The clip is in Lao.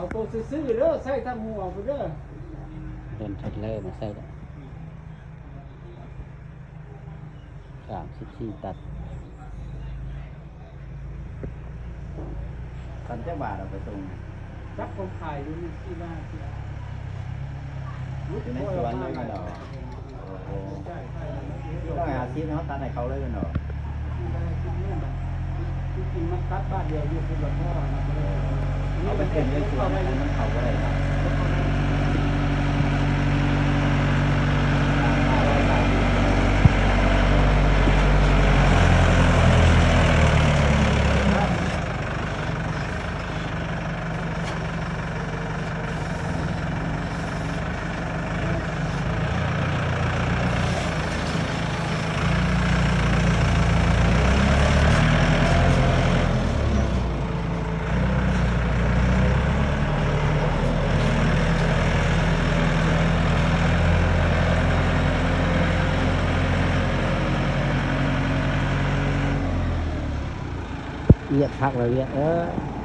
ເອົາໂຕຊື່ໆເດີ ໃສ່ທັງຫົວພຸ້ນເດີ. ເດີນເທຣນເລີມາໃສ່ແລ້ວ ສາມສິບສີ່ຕັນ. ຄັນຈັກບາດເອົາໄປສົ່ງ? ຈັກ ເຂົາຂາຍຢູ່ນີ້ ສີ່ບາດ ຢູ່ໃນສວນເລີຍແມ່ນບໍ່? ໂອ້ໂຫ ຮ້ອຍຫ້າສິບເຮົາຕັດໃຫ້ເຂົາເລີຍແມ່ນບໍ່? ທີ່ຈິງມັນຕັດບາດດຽວຢູ່ ຄືວ່າພໍນະ ເອົາໄປເຕັມໃນສວນ ມັນເຂົ້າບໍ່ໄດ້ເນາະ. ວຽກຄັກລະວຽກເອີຍ.